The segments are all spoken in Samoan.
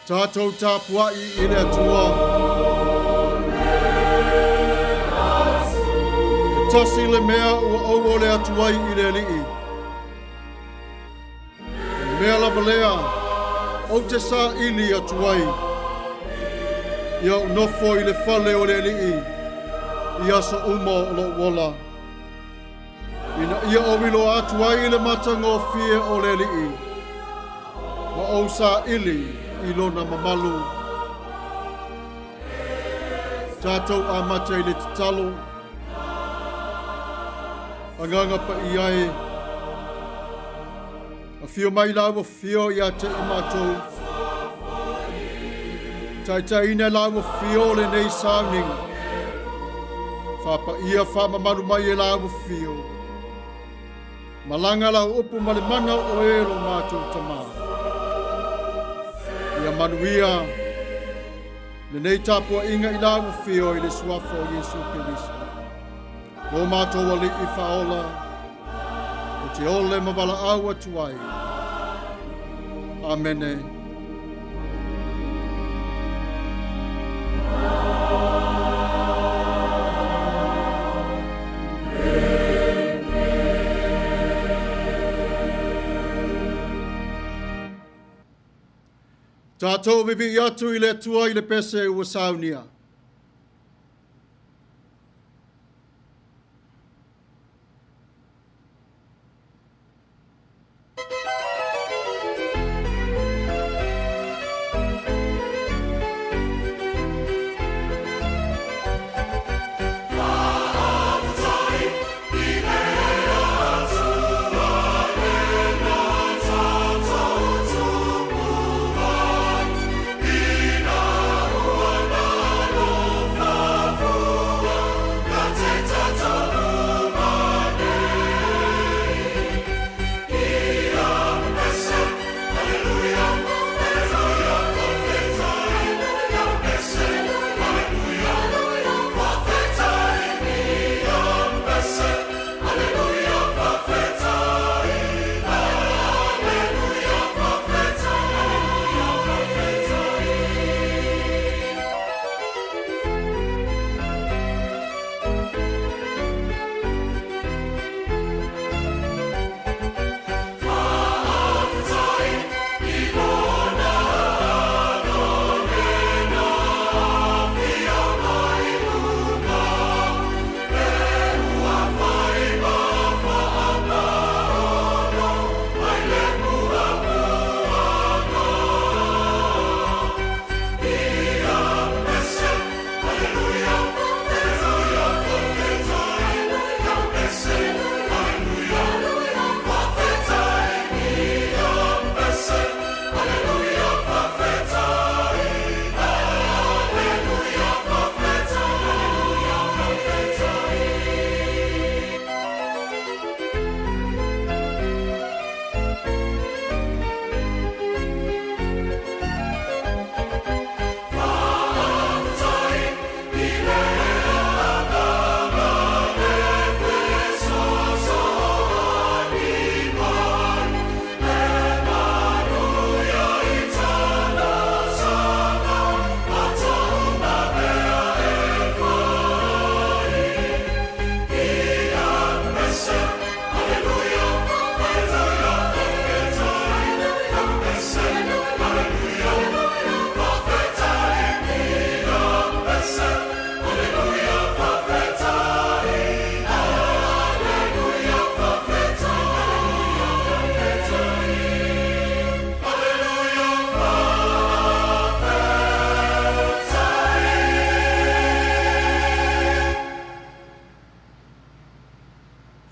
Tatou tapuai i le Atua. E tasi le mea ua ou ole atu ai i le Alii. O le mea lava lea ou te saili atu ai. Ia ou nofo i le fale o le Alii i aso uma o lou ola. Ina ia ou iloa atu ai le matagofie o le Alii ma ou saili i lona mamalu. Tatou amata i le tatalo. Agaga Paia e, afio mai lau afio ia te i matou. Taitaiina lau afio lenei sauniga. Faapaia faamamalu mai e lau afio. Malaga lau upu ma le mana o oe lo matou Tama. Ia manuia lenei tapuaiga i lau afio i le suafa o Iesu Keriso. Lo matou Alii Faaola, ou te ole ma valaau atu ai. Amene. Tatou vivii atu i le Atua i le pese ua saunia.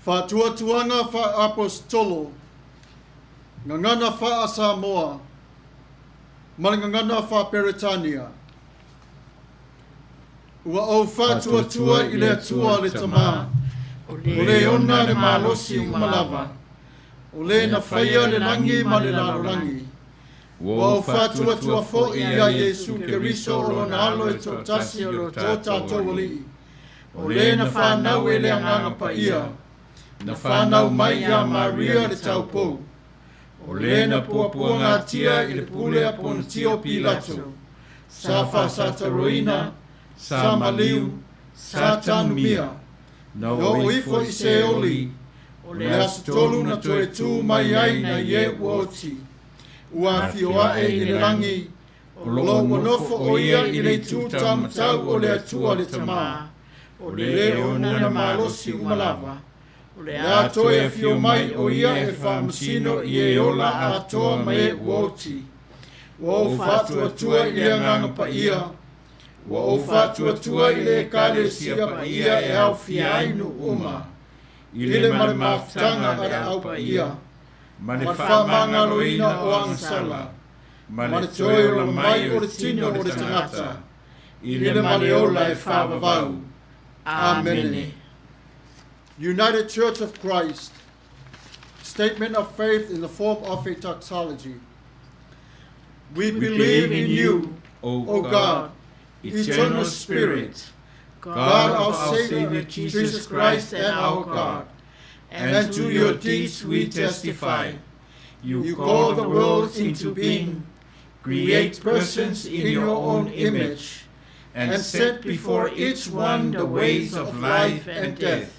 Faatuatuaga Faa-Aposetolo, Gagana Faa-Samoa ma le Gagana Faa-Peretania. Ua ou faatuatua i le Atua le Tama, o le ona le malosi uma lava, o le na faia le lagi ma le lalolagi. Ua ou faatuatua foi iā Iesu Keriso o Lona Alo e toatasi o lo tatou Alii, o le na fanau e le Agaga Paia, na fanau mai iā Maria le taupou. O le na puapuagatia i le pule a Ponitio Pilato, Sa faasataroina, sa maliu, sa tanumia, na na oo ifo i Seoli, o le aso tolu na toe tu mai ai nai e ua oti, ua afio ae i le lagi, o lo o ua nofo o ia i le itu taumatau o le Atua le Tama, o le e ona ona na malosi malosi uma uma lava. lava. O le a toe afio mai o ia e faamasino i e ola atoa ma e ua oti. Ua ou faatuatua i le Agaga Paia, ua ou faatuatua i le Ekalesia paia e aofia ai nuu uma, I i le le ma ma le le mafutaga mafutaga a a le le au au paia, paia, ma ma le le faamagaloina faamagaloina o o agasala, agasala, ma ma le le toe toe ola ola mai mai o o le le tino tino o le o le tagata, tagata, i i le le ma ma le le ola ola e e faavavau. faavavau. Amene. Amene. United Church of Christ, statement of faith in the form of a doxology. We We believe in you, O O God, God, eternal Spirit, God God our of our Savior, Savior Jesus Christ and our God, and to your deeds we testify. You You call the world into being, create persons in your own image, and set before each one the ways of life and death.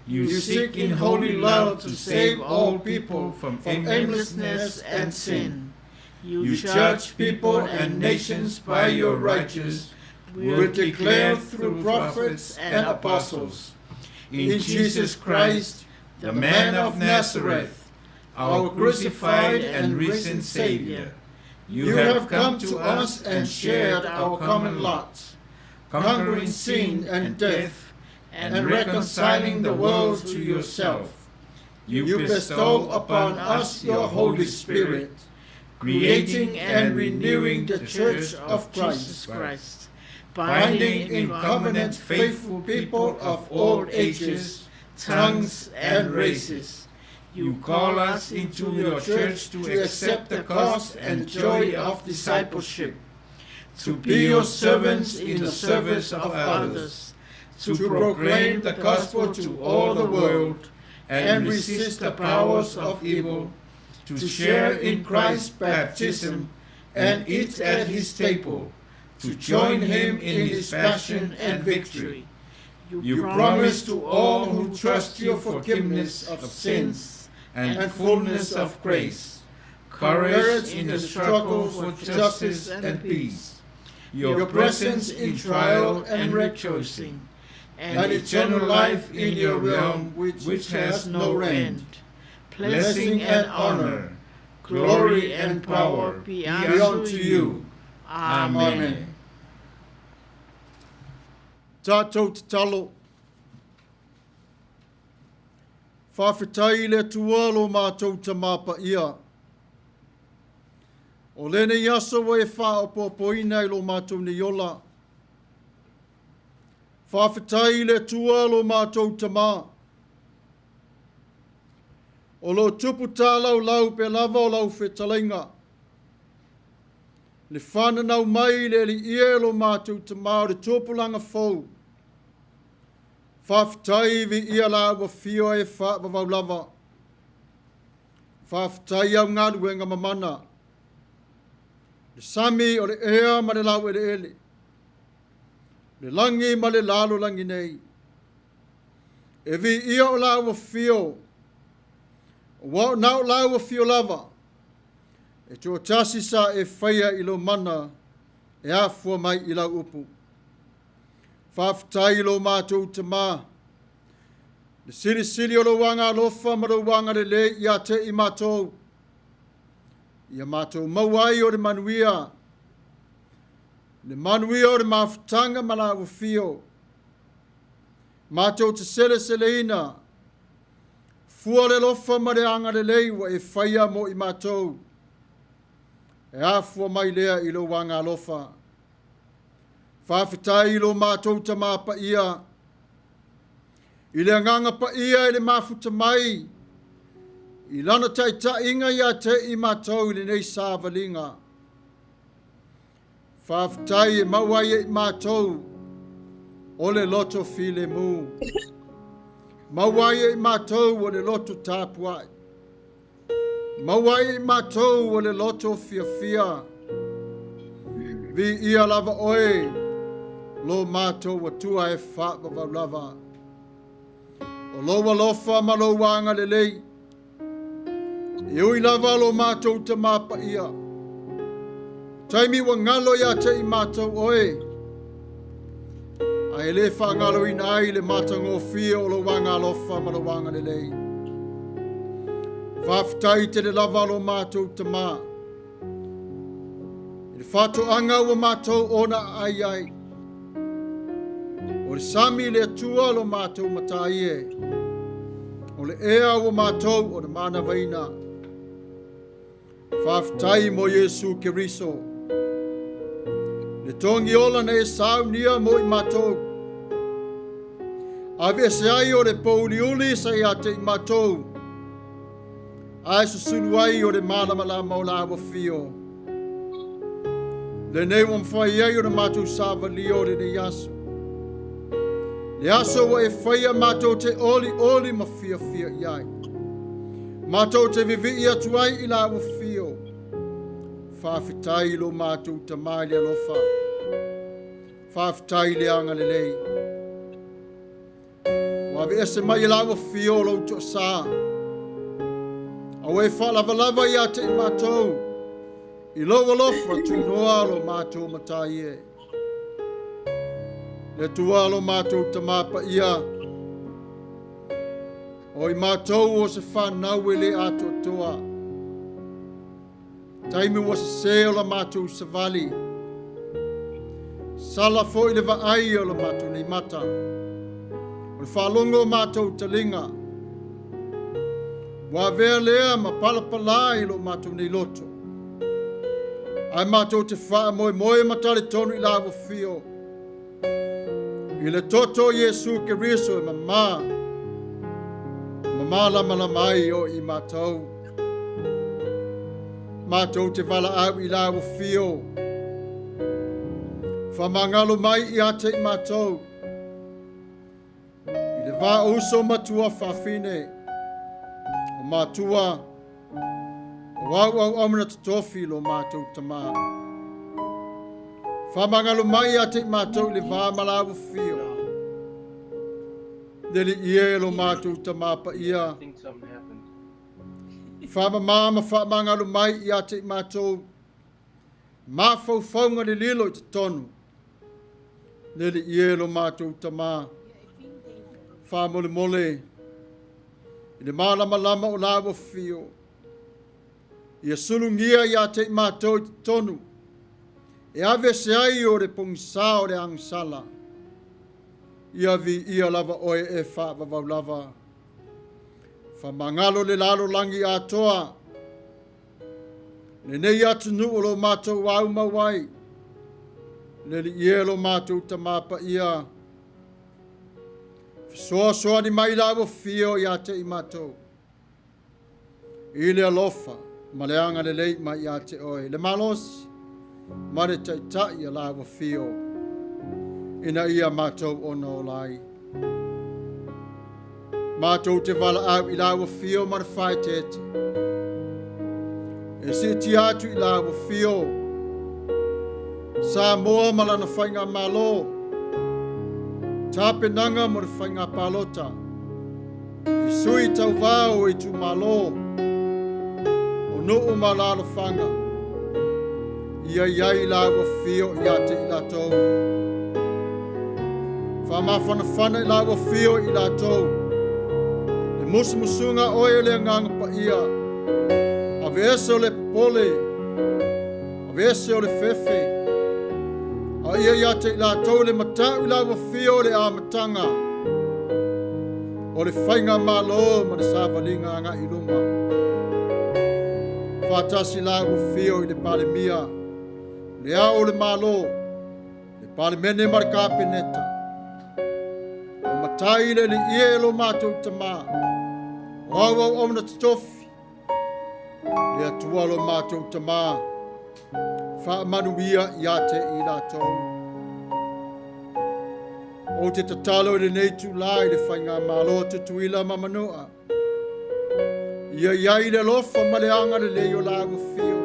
You seek in holy love to save all people from from aimlessness aimlessness and and sin. sin. You judge people and nations by your righteous were declared through prophets and apostles. In Jesus Christ, the man of Nazareth, our crucified and risen Savior, You have come to us and shared our common lot, conquering sin and death, and reconciling the world to yourself. You bestow upon us your Holy Spirit, creating and renewing the Church of Jesus Jesus Christ, binding in covenant faithful people of all ages, tongues, and races. You call us into your church to accept the cost and joy of discipleship, to be your servants in the service of others, to proclaim the gospel to all the world and resist the powers of evil, to share in Christ's baptism and eat at his table, to join him in his passion and victory. You promise to all who trust your forgiveness of sins and fullness of grace, courage in the struggle for justice and peace, your presence in trial and rejoicing, and eternal life in your realm which has no end. Blessing and honor, glory and power be be unto you. Amen. Amen. Tātou tatalo. Whawhetai i le Atua lo mātou tamapa ia. O lenei aso ua e faaopoopoina i lo matou nei ola. Faafetai i le Atua lo matou Tamā. O lo o tupu tālaulau pea lava o lau fetalaiga. Le fananau mai i le Alii e lo matou Tamā o le tupulaga fou. Faafetai viia lau afio e faavavau lava. Faafetai au galuega mamana. Le sami o le ea ma le laueleele. Le lagi ma le lalolagi nei. E viia o lau afio. Ua o na o lau afio lava. E toatasi sa e faia i lou mana e afua mai i lau upu. Faafetai i lo matou Tamā. Le silisili o lou agalofa ma lou agalelei ia te i matou. Ia matou maua ai o le manuia. Le manuia o le mafutaga ma lau afio. Matou te seleseleina. Fua le alofa ma le agalelei ua e faia mo i matou. E afua mai lea i lou agalofa. Faafetai i lo matou Tamā paia. I le agaga paia i le mafuta mai. I lana taitaiga ia te i matou i lenei savaliga. Faafetai e maua ai e i matou o le loto filemu. Maua ai e i matou o le loto tapuai. Maua ai i matou o le loto fiafia. Viia lava oe, lo matou Atua e faavavau lava. O lou alofa ma lou agalelei, e ui lava lo matou Tamā Paia, taimi ua galo ia te i matou oe, ae le faagaloina ai le matagofie o lou agalofa ma lou agalelei. Faafetai tele lava lo matou Tamā, i le faatoaga ua matou ona aai ai. O le sami le Atua lo matou matai e, o le ea ua matou ona manavaina. Faafetai mo Iesu Keriso. Le togi ola na e saunia mo i matou. Aveese ai o le pouliuli sa ia te i matou. Ae susulu ai o le malamalama o la ua fio. Lenei ua mafai ai ona matou savalia o lenei aso. Le aso ua e faia matou te olioli ma fiafia i ai. Matou te vivii atu ai i la ua fio. Faafetai lo matou Tamā i le alofa. Faafetai i le agalelei. Ua aveese mai e la ua fio o lou toasā. A ua e faalavalava ia te i matou, i lou alofa tunoa lo matou matai e. Le Atua lo matou Tamā Paia, o i matou o se fanau e le atoatoa. Taimi ua sese o la matou savali. Sala foi le vaai o la matou nei mata. O le faalogo o matou taliga. Ua avea lea ma palapala i lo matou nei loto. Ae matou te faamoemoe ma talitonu i la ua fio. I le toto o Iesu Keriso e mamā, mamā lamalama ai o i matou. Matou te valaau i la ua fio. Whamangalo mai ia te i matou. I le vā o uso matua whawhine, o matua, o au au aumana totofi lo matou tamā. Whamangalo mai ia te i matou i le vā ma la ua fio. Le li ie lo matou tamā paia. Whamamā ma whamangalo mai ia te i matou. Mafaufauga lililo i totonu. Le li ie lo matou tamā. Whamolemole i le malamalama o la ua fio. Ia sulungia ia te i matou i totonu. E ave se ai o le pogisa o le agasala. Ia viia lava oe e faavavau lava. Whamangalo le lalolagi atoa. Lenei atunuu o lo matou au mau ai. Le li ie lo matou tamā paia. Fesoasoani mai la ua fio ia te i matou. I le alofa ma le agalelei mai ia te oe. Le malosi ma le taitai a la ua fio. Ina ia matou ona ola ai. Matou te valaau i la ua fio ma le faaeteete. E siitia atu i la ua fio. Samoa ma lana faigamalo. Tapenaga mo le faiga palota. I sui tauvā o itumalo. O nuu ma alaalafaga. Ia i ai la ua fio ia te i latou. Faamafanafana i la ua fio i latou. Le musumusuga oe o le Agaga Paia. Aveese o le popole. Aveese o le fefe. A ia ia te i latou le matau i la ua fio o le amataga. O le faigamalo ma le savaliga agai i luma. Faatasi la ua fio i le Palemia, le Ao o le Malo, le Palemene ma le Kapeneta. O matai le alii e lo matou tamā, o au auauna totofi, le Atua lo matou tamā, faamanuia ia te i latou. Ou te tatalo i lenei itulā i le faigamalo a Tutuila ma Manua. Ia i ai le alofa ma le agalelei o lau afio.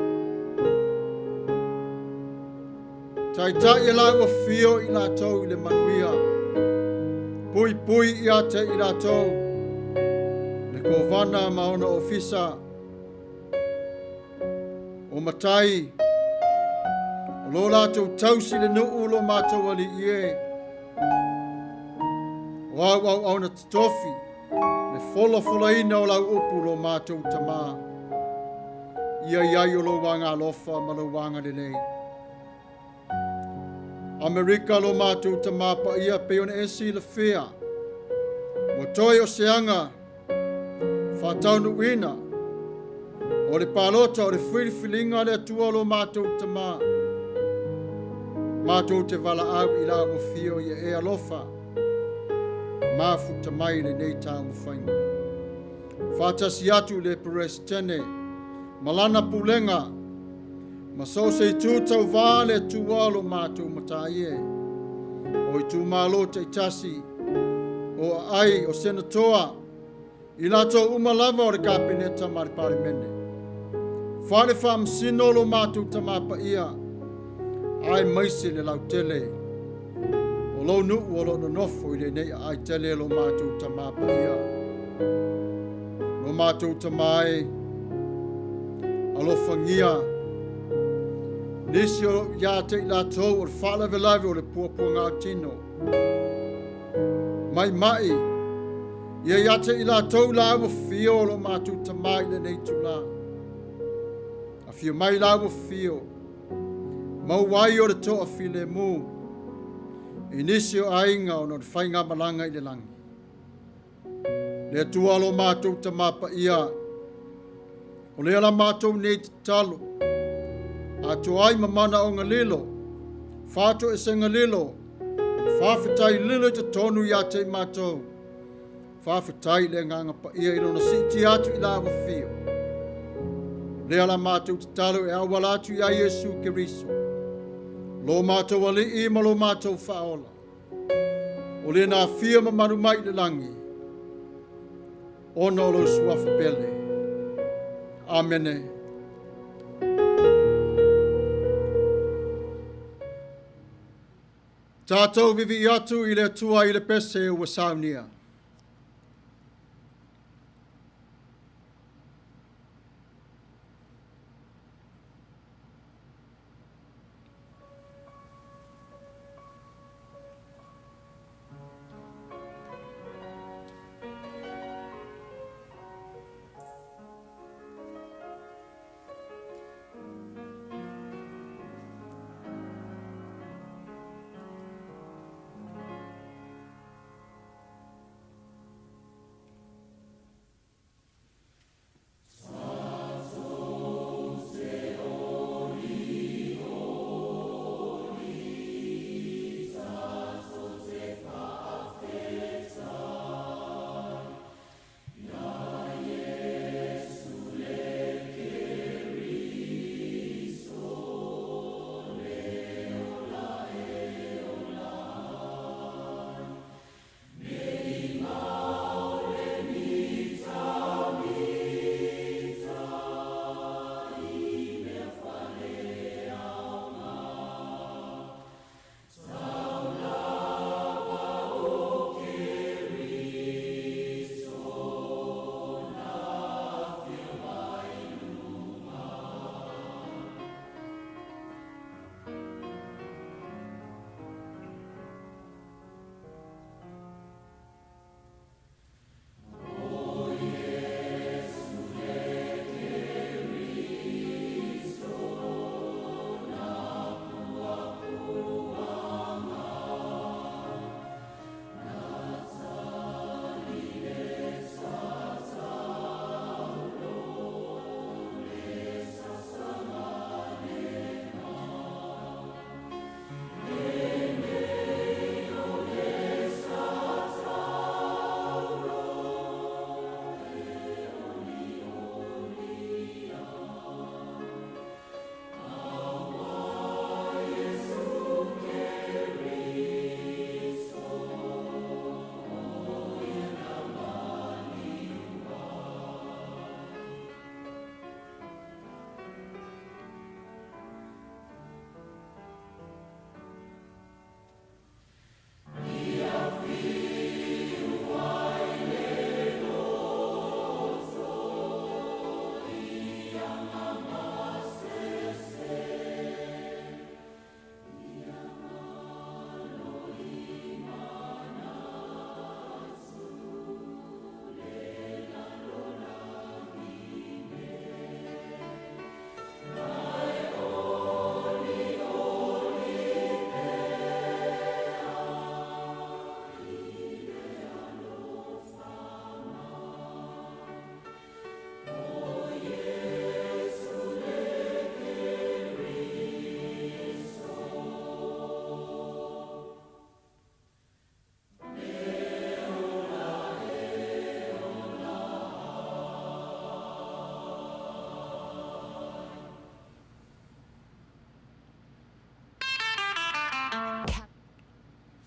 Taitai e lau afio i latou i le manuia. Puipui ia te i latou. Le kovana ma ona ofisa. O matai, o lo latou tausi le nuu lo matou alii e. O au auauna totofi, le folafolaina o lau upu lo matou Tamā. Ia i ai o lou agalofa ma lou agalelei. Amerika lo matou Tamā paia pei ona e silafia. Ua toe o se aga faataunuuina o le palota o le filifiliga a le Atua lo matou Tamā. Matou te valaau i lau afio ia e alofa mafuta mai lenei taumafaiga. Faatasi atu le Peresetene ma lana pulega ma so o se itu tauvā le Atua lo matou Matai e, o itumalo taitasi, o aai, o senatoa, i latou uma lava o le Kapeneta ma le Palemene. Fale Faamasino lo matou Tamā Paia, aemaise le lautele o lou nuu o lo o nonofo i lenei aai tele lo matou Tamā Paia. Lo matou Tamā e, alofagia nisi o ia te i latou o le faalavelave o le puapuagatino. Maimai, ia ia te i latou lāua fio o lo matou Tamā i lenei itulā. Afio mai lāua fio, maua ai o le toafilemu i nisi o aiga ona o le faigamalaga i le lagi. Le Atua lo matou Tamā Paia, o lea la matou nei tatalo, atoa ai ma manaoga lilo, faatoesega lilo, faafetai lilo i totonu ia te i matou. Faafetai i le Agaga Paia i lona siitia atu i lau afio. O lea la matou tatalo e auala atu iā Iesu Keriso, lo matou Alii ma lo matou Faaola, o le na afio mamalu mai i le lagi, ona o lou suafa pele. Amene. Tatou vivii atu i le Atua i le pese ua saunia.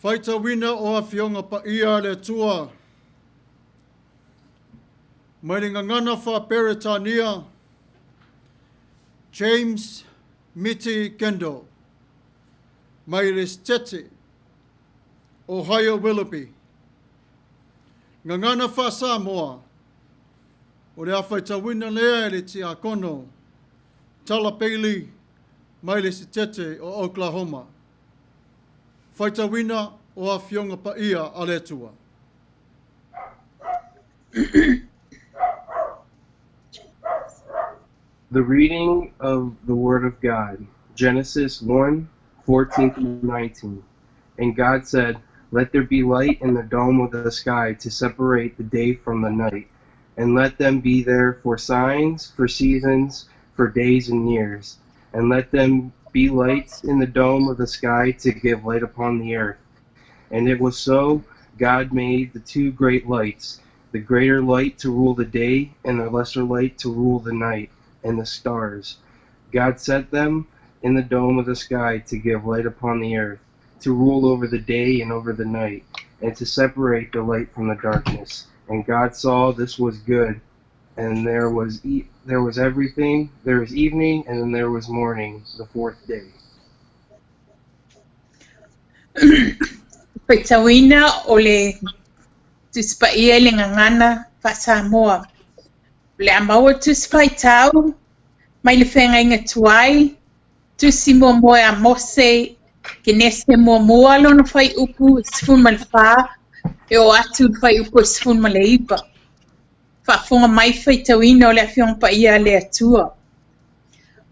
Faitauina o Afioga Paia a le Atua mai le gagana faa-Peretania James Miti Kendall mai le Setete Ohio Willoughby. Gagana faa-Samoa o le a faitauina lea e le Tiakono Tala Bailey mai le Setete o Oklahoma. Faitauina o Afioga Paia a le Atua. The reading of the Word of God, Genesis 1 14 through 19. And God said, Let there be light in the dome of the sky to separate the day from the night, and let them be there for signs, for seasons, for days and years. And let them be lights in the dome of the sky to give light upon the earth. And it was so. God made the two great lights, the greater light to rule the day, and the lesser light to rule the night, and the stars. God set them in the dome of the sky to give light upon the earth, to rule over the day and over the night, and to separate the light from the darkness. And God saw this was good, and there was there was everything. There was evening, and then there was morning, the fourth day. Faitauina o le Tusi Paia i le Gagana faa-Samoa. O le a maua Tusi Faitau mai le Feagaiga Tuai, Tusi Muamua ia Mose, Kenese Muamua lona fuaiupu 14 e oo atu i le fuaiupu 19. Faafofoga mai faitauina o le Afioga Paia a le Atua.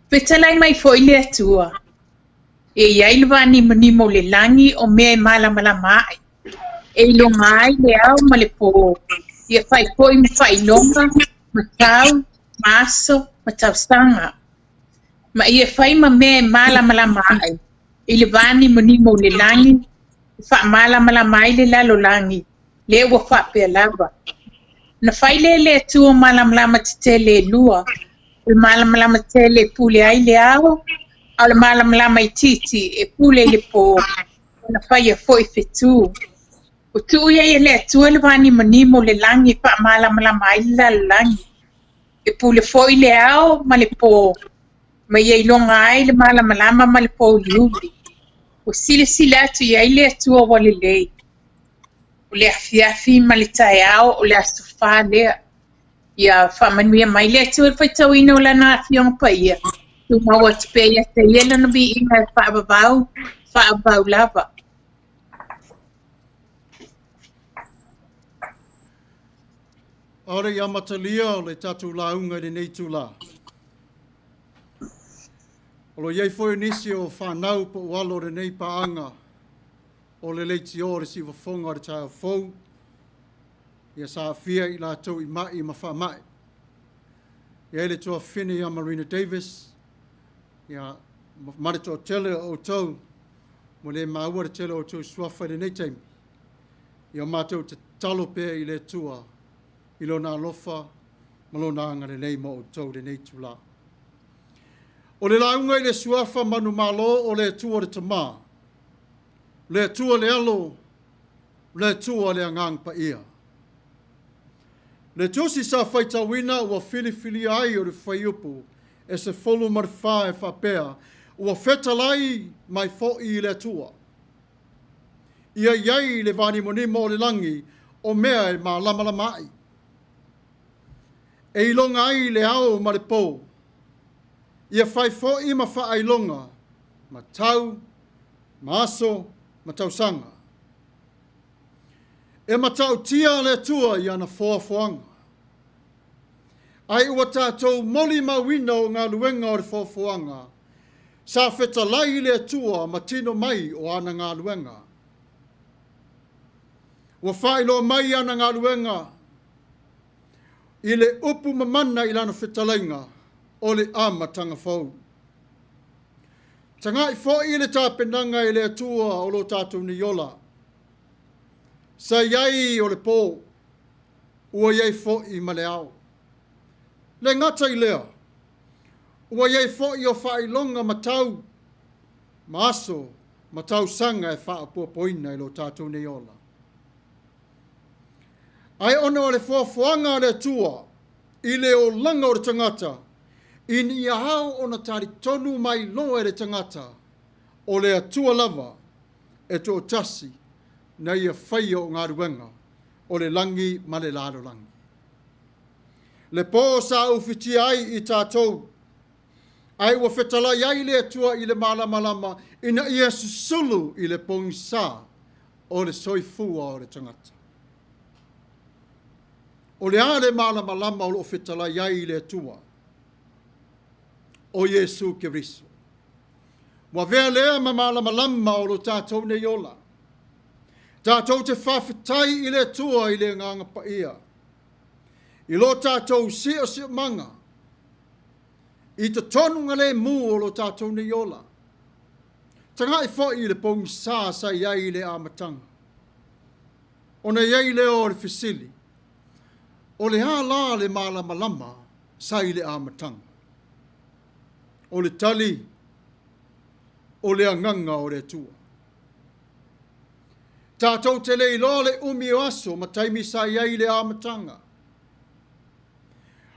Fetalai mai foi le Atua, E i ai le vānimonimo o le lagi o mea e malamalama ae, e iloga ai le ao ma le pō, ia fai foi ma faailoga, ma tau, ma aso, ma tausaga. Ma ia fai ma mea e malamalama ae i le vānimonimo o le lagi, e faamalamalama ai le lalolagi, lea ua faapea lava. Na fai lea e le Atua malamalama tetele e lua, o le malamalama tele e pule ai le ao, a o le malamalama itiiti e pule i le pō, na faia foi fetu. Ua tuu i ai e le Atua le vānimonimo o le lagi e faamalamalama ai le lalolagi. E pule foi le ao ma le pō, ma ia iloga ai le malamalama ma le pōuliuli. Ua silasila atu i ai le Atua ua lelei. O le afiafi ma le taeao o le aso fā lea. Ia faamanuia mai le Atua i le faitauina o Lana Afioga Paia, tumau atu pea ia te Ia Lana viiga e faavavau, faavavau lava. ʻAʻole i amatalia o le tatou lauga i lenei itulā. O lo o i ai foi nisi o fanau po o alo o lenei paaga o le leitio o le siufofoga o le taeao fou, ia sa aafia i latou i ma'i ma faama'i. E i ai le tuafafine ia Marina Davis, ia, ma le toatele o outou, ua le maua le tele o outou suafa i lenei taimi. Ia matou tatalo pea i le Atua i Lona alofa ma Lona agalelei mo outou i lenei itulā. O le lauga i le suafa manumalo o le Atua le Tama, le Atua le Alo, le Atua le Agaga Paia. Le tusi sa faitauina ua filifilia ai o le fuaiupu e 14 e faapea, Ua fetalai mai foi i le Atua. Ia i ai le vānimonimo o le lagi o mea e malamalama ai. E iloga ai le ao ma le pō. Ia fai foi ma faailoga, ma tau, ma aso, ma tausaga. E matautia le Atua i ana foafoaga. Ai ua tatou molimauina o galuega o le foafoaga, sa fetalai i le Atua ma tino mai o ana galuega. Ua faailoa mai ana galuega i le upu mamana i lana fetalaiga o le amataga fou. Taga'i foi le tapenaga e le Atua o lo tatou nei ola. Sa i ai o le pō, ua i ai foi ma le ao. Le gata i lea, ua i ai foi o faailoga ma tau ma aso ma tausaga e faaopopoina i lo tatou nei ola. Ae ona o le foafoaga a le Atua i le olaga o le tagata, ina ia ao ona talitonu ma iloa e le tagata, o le Atua lava e toatasi na ia faia o galuega o le lagi ma le lalolagi. Le po sa ufitia ai i tatou, ae ua fetalai ai le Atua i le malamalama ina ia susulu i le pogisa o le soifua o le tagata. O le a le malamalama o loo fetalai ai le Atua? O Iesu Keriso. Ua avea lea ma malamalama o lo tatou nei ola. Tatou te faafetai i le Atua i le agaga paia, i lo tatou siosiomaga, i totonu galemu o lo tatou nei ola. Tagai foi i le pogisa sa i ai i le amataga. Ona i ai lea o le fesili, o le a la le malamalama sa i le amataga? O le tali, o le agaga o le Atua. Tatou te le iloa le umi o aso ma taimi sa i ai i le amataga.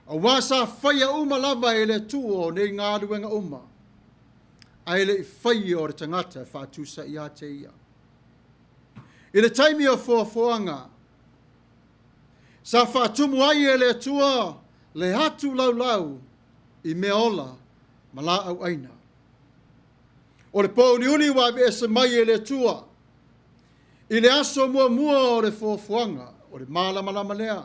Auā sa faia uma lava e le Atua o nei galuega uma, ae le i faia o le tagata e faatusa ia te ia. I le taimi o foafoaga, sa faatumu ai e le Atua le atu laulau i mea ola ma laau aina. O le pōuliuli ua aveese mai e le Atua i le aso muamua o le foafoaga, o le malamalama lea.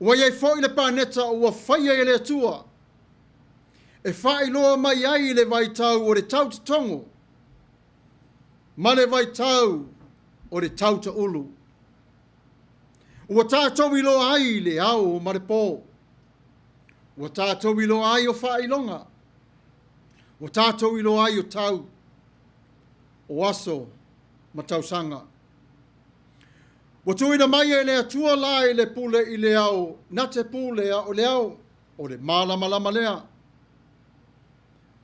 Ua i ai foi le paneta ua faia e le Atua e faailoa mai ai le vaitau o le tau totogo ma le vaitau o le tautaulu. Ua tatou iloa ai le ao ma le po. Ua tatou iloa ai o faailoga. Ua tatou iloa ai o tau, o aso ma tausaga. Ua tuuina mai e le Atua la i le pule i le ao, na te pulea o le ao, o le malamalama lea.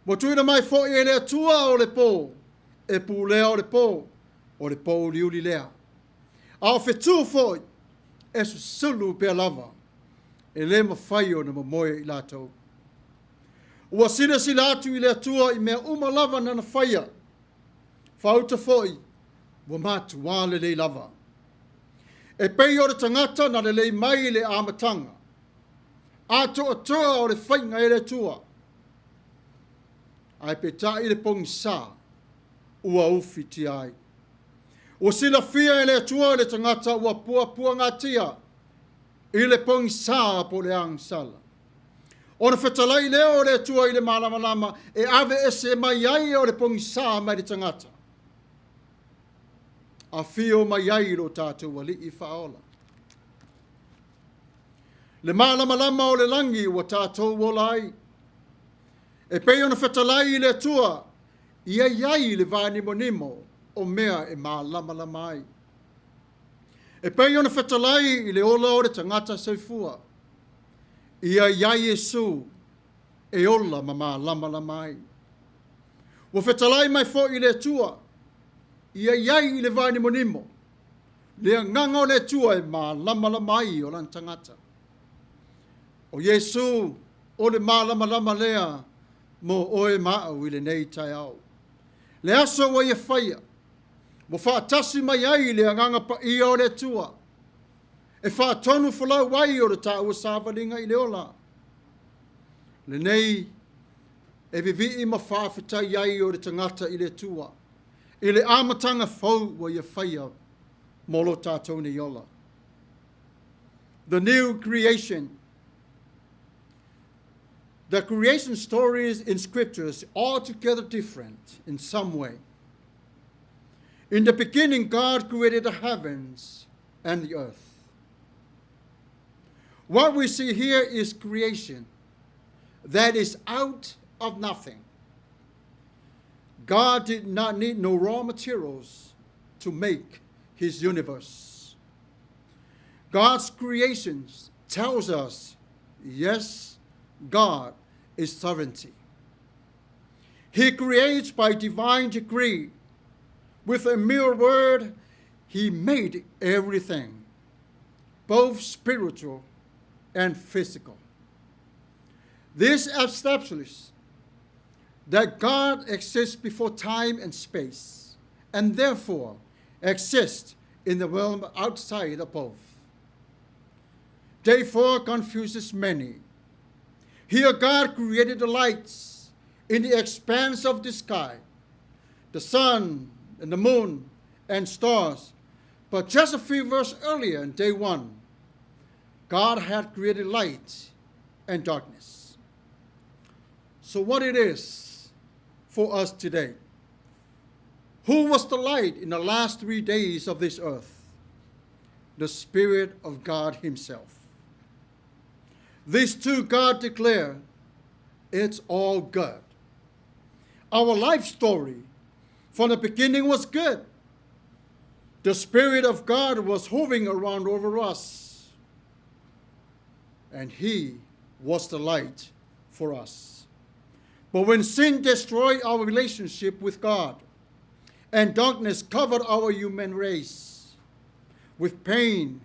Ua tuuina mai foi e le Atua o le po, e pulea o le po, o le pōuliuli lea. A o fetu foi, e susulu pea lava, e le mafai ona momoe i latou. Ua silasila atu i le Atua i mea uma lava nana faia, faauta foi, ua matuā lelei lava. E pei o le tagata na lelei mai i le amataga, atoatoa o le faiga e le Atua, ae peitai le pogisa ua ufitia ai. Ua silafia e le Atua le tagata ua puapuagatia i le pogisa po o le agasala. Ona fetalai lea o le Atua i le malamalama e aveese mai ai o le pogisa mai le tagata. Afio mai ai lo tatou alii faaola. Le malamalama o le lagi ua tatou ola ai. E pei ona fetalai i le Atua, ia i ai le vanimonimo o mea e malamalama ai. E pei ona fetalai i le ola o le tagata soifua, ia i ai Iesu e ola ma malamalama ai. Ua fetalai mai foi i le Atua, ia i ai i le vanimonimo, le agaga o le Atua e malamalama ai o lana tagata. O Iesu o le malamalama lea mo oe ma au i lenei taeao. Le aso ua ia faia, ua faatasi mai ai le agaga paia o le Atua, e faatonu folau ai o le taua savaliga i le ola. Lenei e vivii ma faafetai ai o le tagata i le Atua, i le amataga fou ua ia faia mo lo tatou nei ola. The new creation. The creation stories in scriptures are altogether different in some way. In the beginning, God created the heavens and the earth. What we see here is creation that is out of nothing. God did not need no raw materials to make his universe. God's creations tells us, yes, God is sovereignty. He creates by divine decree. With a mere word, he made everything, both spiritual and physical. This establishes that God exists before time and space, and therefore exists in the realm outside of both. Day 4 confuses many. Here God created the lights in the expanse of the sky, the sun and the moon and stars. But just a few verses earlier in day 1, God had created light and darkness. So what it is for us today? Who was the light in the last 3 days of this earth? The Spirit of God himself. These two God declared, it's all good. Our life story from the beginning was good. The Spirit of God was hovering around over us, and he was the light for us. But when sin destroyed our relationship with God, and darkness covered our human race with pain,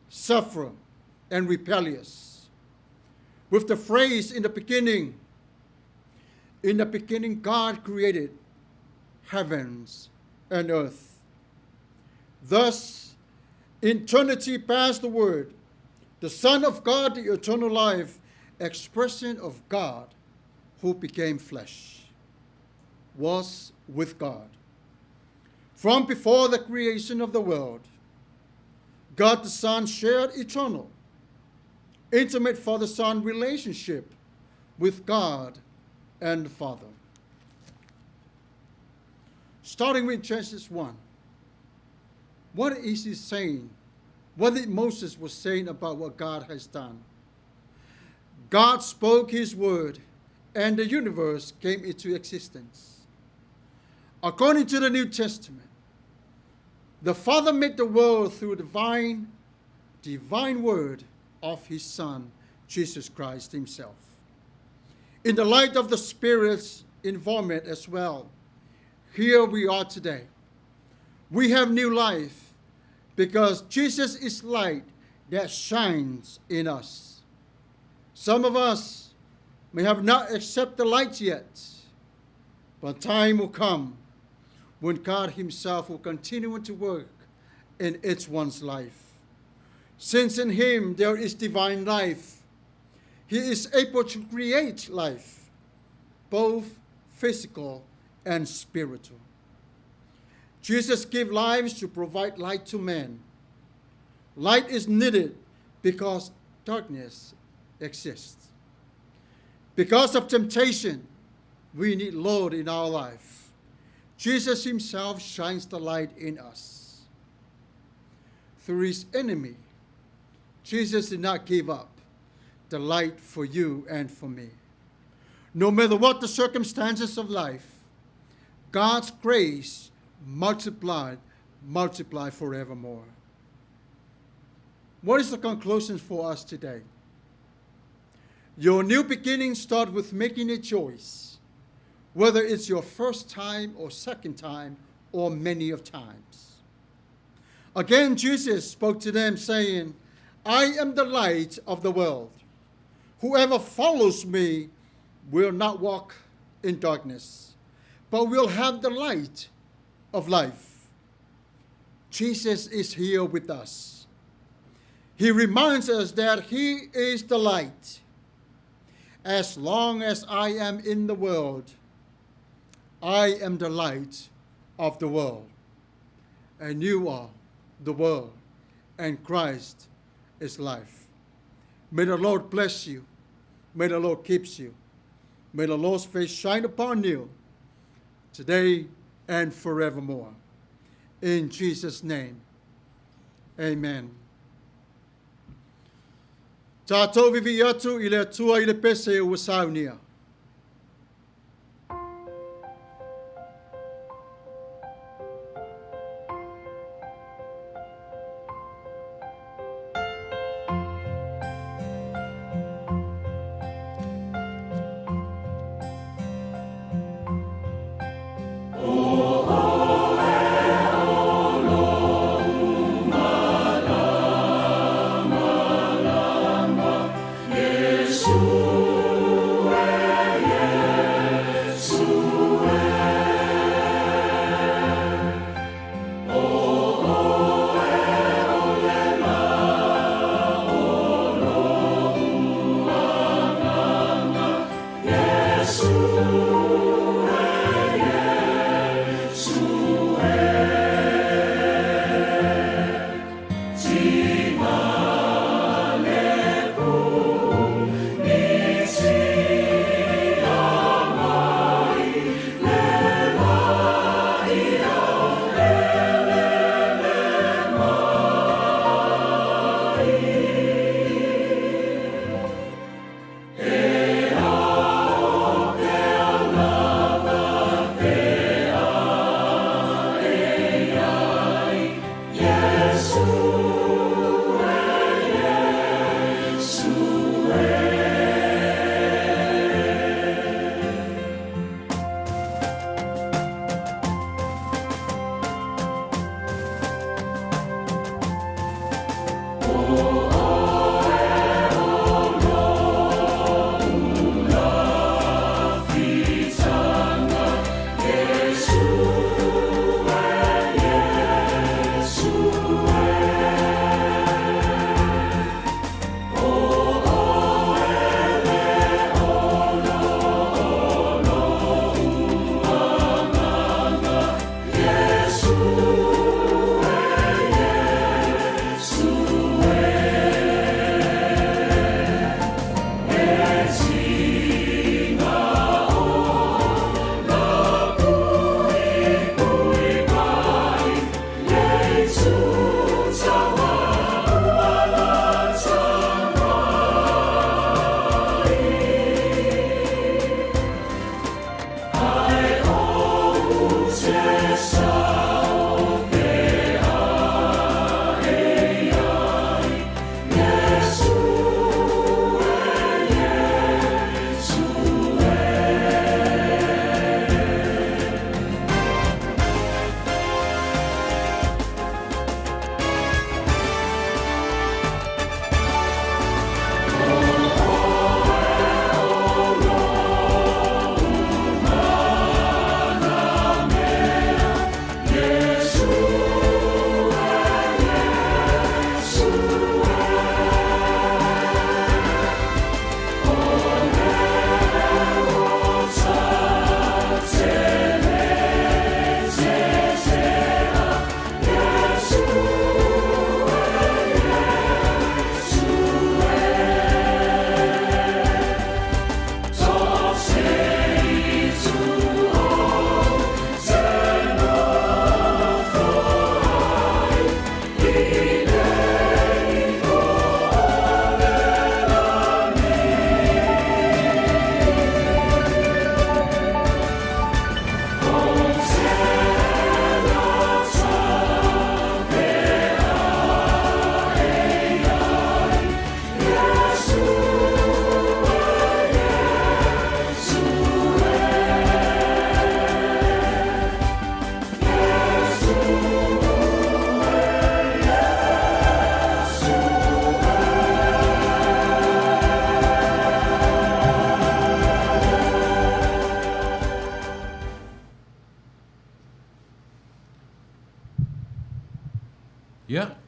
suffering, and rebellious, with the phrase in the beginning, God created heavens and earth. Thus, eternity passed the word, the Son of God, the eternal life, expression of God who became flesh, was with God. From before the creation of the world, God the Son shared eternal, intimate Father-Son relationship with God and the Father. Starting with Genesis 1, what is he saying? What did Moses was saying about what God has done? God spoke his word, and the universe came into existence. According to the New Testament, the Father made the world through the divine word of his Son, Jesus Christ himself. In the light of the Spirit's involvement as well, here we are today. We have new life because Jesus is light that shines in us. Some of us may have not accepted the light yet, but time will come when God himself will continue to work in each one's life. Since in him there is divine life, he is able to create life, both physical and spiritual. Jesus gave lives to provide light to men. Light is needed because darkness exists. Because of temptation, we need Lord in our life. Jesus himself shines the light in us. Through his enemy, Jesus did not give up the light for you and for me. No matter what the circumstances of life, God's grace multiplied, multiply forevermore. What is the conclusion for us today? Your new beginning starts with making a choice, whether it's your first time or second time or many of times. Again, Jesus spoke to them, saying, I am the light of the world. Whoever follows me will not walk in darkness, but will have the light of life. Jesus is here with us. He reminds us that he is the light. As long as I am in the world, I am the light of the world. And you are the world, and Christ is life. May the Lord bless you. May the Lord keep you. May the Lord's face shine upon you today and forevermore. In Jesus' name, amen. Tātou vivi atu i le Atua i le pese ua saunia.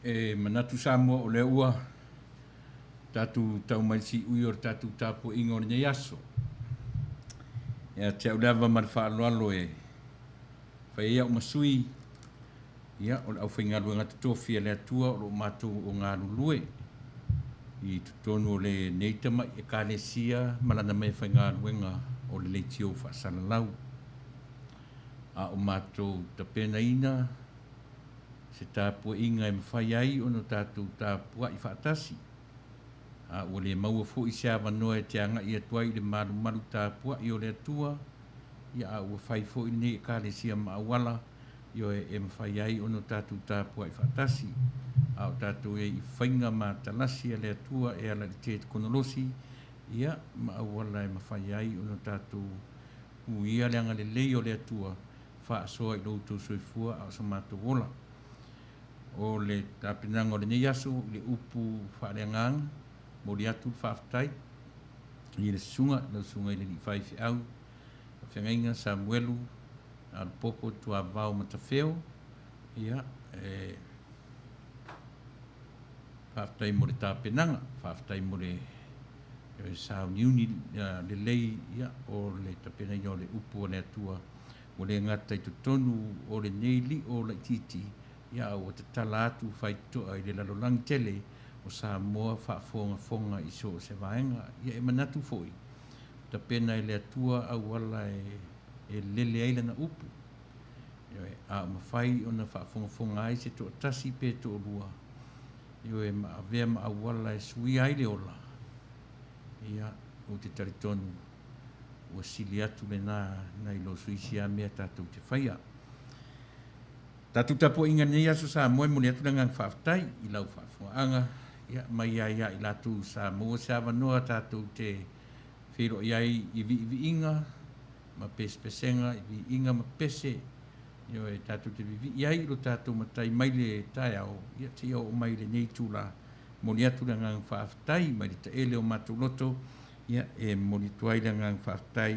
E manatu Samoa o lea ua tatou tau mai le siui o le tatou tapuaiga o lenei aso. Ia te au lava ma le faaaloalo e fai ai au ma sui ia, o le aufaigaluega totofi a le Atua o lo o matou o galulue i totonu o lenei tamai Ekalesia ma lana meafaigaluega o le leitio faasalalau. A o matou tapenaina se tapuaiga e mafai ai ona tatou tapuai faatasi, a ua le maua foi se avanoa e te agai atu ai i le malumalu tapuai o le Atua, ia a ua fai foi lenei Ekalesia ma auala, ioe, e mafai ai ona tatou tapuai faatasi, a o tatou i ai i faiga matalasi a le Atua e ala i le tekonolosi, ia, ma auala e mafai ai ona tatou uia le agalelei o le Atua faasoa i lo outou soifua a o so matou ola. O le tapenaga o lenei aso i le upu faaleagaga, momoli atu le faafetai i le susuga, lau susuga i le alii faifeau, faafeagaiga Samuelu Alupopo Tuavao Matafeo, ia, e faafetai mo le tapenaga, faafetai mo le sauniuni lelei, ia, o le tapenaina o le upu a le Atua, ua le gata i totonu o lenei lio laitiiti, ia, a ua tatala atu faitotoa i le lalolagi tele o Samoa faafogafoga i so o se vaega. Ia, e manatu foi, tapena e le Atua auala e lele ai lana upu, ioe, a o mafai ona faafogafoga ai se toatasi pe toalua, ioe, ma avea ma auala e suia ai le ola, ia, ou te talitonu ua sili atu lena nai lo so o se isi lava mea tatou te faia. Tatou tapuaiga i lenei aso Samoa, e momoli atu le agaga faafetai i lau faafofogaaga, ia, mai ai ia i latou sa maua se avanoa tatou te feiloai ai i viiviiga ma pesepesega, i viiga ma pese, ioe, tatou te vivii ai i lo tatou Matai mai le taeao, ia, seia oo mai i lenei itula. Momoli atu le agaga faafetai mai le taele o matou loto, ia, e momoli atu ai le agaga faafetai.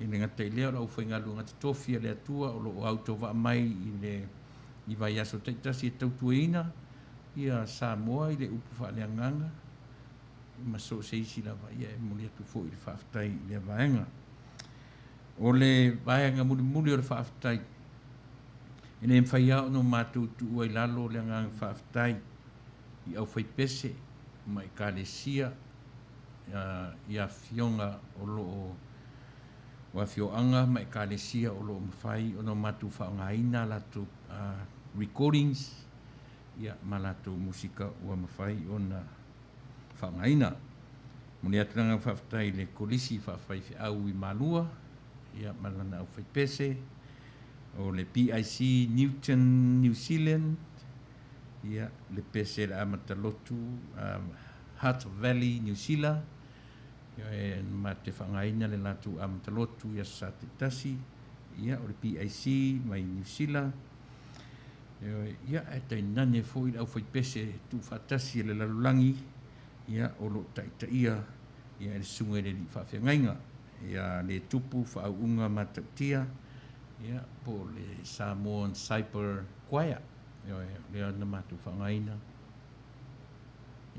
E le gata i lea o le aufaigaluega totofi a le Atua o lo o autovaa mai i le i vaiaso taitasi e tautuaina ia Samoa i le upu faaleagaga ma so o se isi lava, ia, e momoli atu foi le faafetai i lea vaega. O le vaega mulimuli o le faafetai, e le mafai lava ona matou tuua i lalo le agaga faafetai i aufaipese ma ekalesia i afioga o lo o o afioaga ma ekalesia o lo o mafai ona matou faaaogaina latou recordings, ia, ma latou musika ua mafai ona faaaogaina. Momoli atu le agaga faafetai i le Kolisi Faafaifeau i Malua, ia, ma lana aufaipese, o le PIC Newton New Zealand, ia, le pese le amata lotu Hutt Valley New Zealand, ia, e ma te faaaogaina le latou amata lotu i aso Sa taitasi, ia, o le PIC mai New Zealand, ia, ae tainane foi le aufaipese tuufaatasi e le lalolagi, ia, o lo o taitaia, ia, e le susuga i le alii faafeagaiga ia le Tupu Faauuga Matautia, ia, po o le Samoan Cyber Choir, ioe, lea na matou faaaogaina,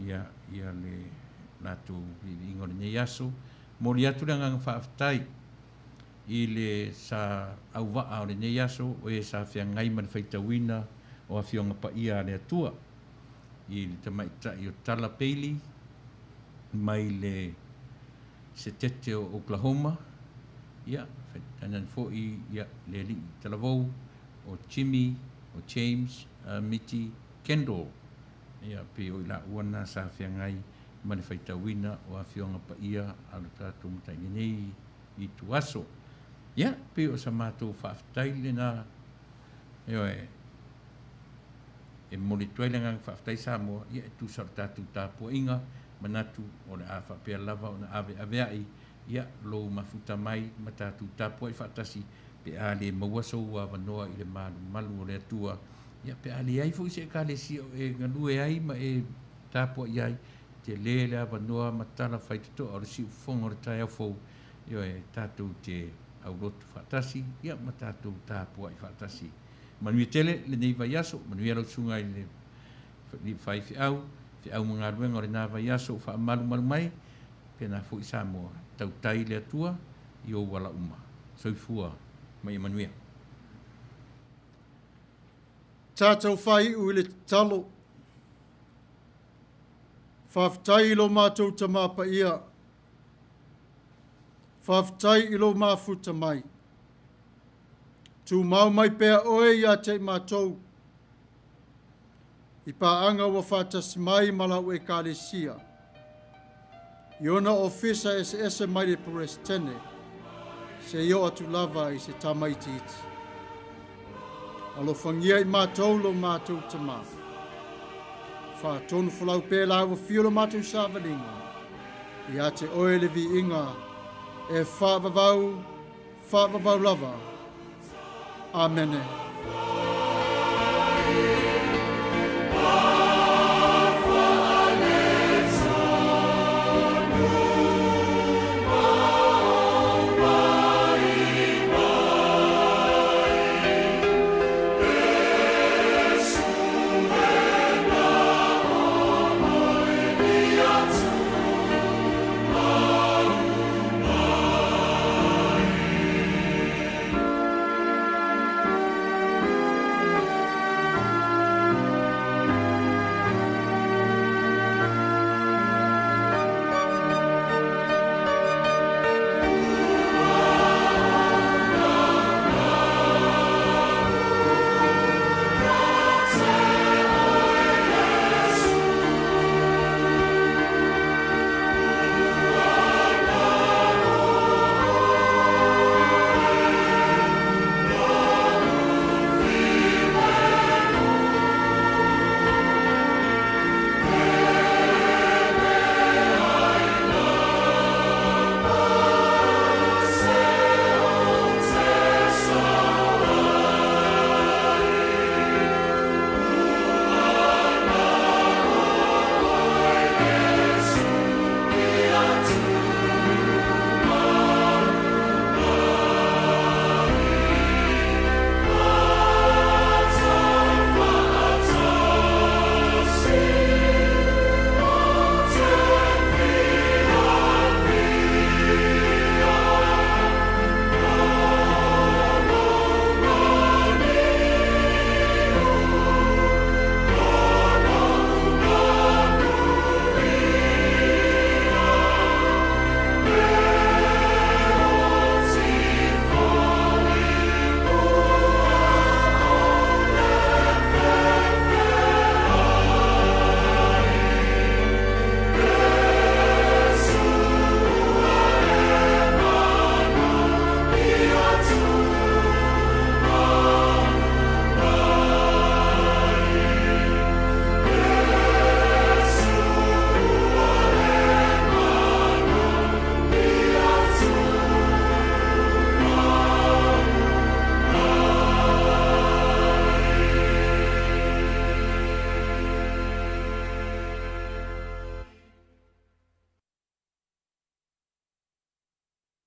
ia, ia le latou viiviiga o lenei aso. Momoli atu le agaga faafetai i le sa auvaa o lenei aso, o e sa feagai ma le faitauina o Afioga Paia a le Atua, i le tamaitai o Tala Bailey mai le Setete o Oklahoma, ia, tainane foi, ia, le alii talavou o Jimmy o James Miti Kendall, ia, pei o i laua na sa feagai ma le faitauina o Afioga Paia a lo tatou Matai i lenei ituaso. Ia, pei o sa matou faafetai lena, ioe, e momoli atu ai le agaga faafetai Samoa, ia, e tusa o le tatou tapuaiga. Manatu o le a faapea lava ona aveaveai, ia, lou mafuta mai ma tatou tapuai faatasi pe a le maua sou avanoa i le malumalu o le Atua, ia, pe a leai foi se ekalesia o e galue ai ma e tapuai ai, tele le avanoa ma tala faitotoa o le siufofoga o le taeao fou, ioe, tatou te aulotu faatasi, ia, ma tatou tapuai faatasi. Manuia tele lenei vaiaso, manuia lau susuga i le Faifeau, feau ma galuega o lena vaiaso o faamalumalu mai, pena foi Samoa. Tautai le Atua i ou ala uma. Soifua ma ia manuia. Tatou faaiu i le tatalo. Faafetai i lo matou Tama Paia. Faafetai i lou mafuta mai. Tumau mai pea oe ia te i matou. I paaga ua faatasi mai ma lau Ekalesia. I ona ofisa eseese mai le Peresetene, seia oo atu lava i se tamaitiiti. Alofagia i matou lo matou Tama. Faatonufolau pea la ua fia lo matou savaliga, ia te oe le viiga e faavavau, faavavau lava. Amene.